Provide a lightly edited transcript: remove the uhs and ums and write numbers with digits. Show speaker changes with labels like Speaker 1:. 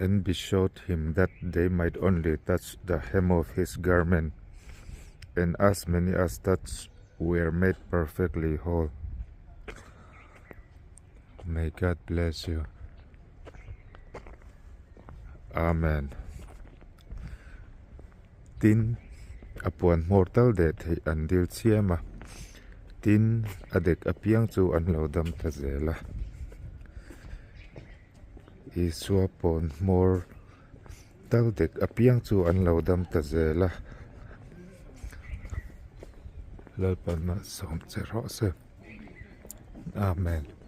Speaker 1: And besought him that they might only touch the hem of his garment, and as many as touched were made perfectly whole. May God bless you. Amen. Tin, a puan hmawr tal deh theih an dil chiam a, tin, a dek apiang chu an lo dam ta zel a. Isua pawn hmawr tal dek apiang chu an lo dam ta zel a. Lalpan malsawm che rawh se. Amen.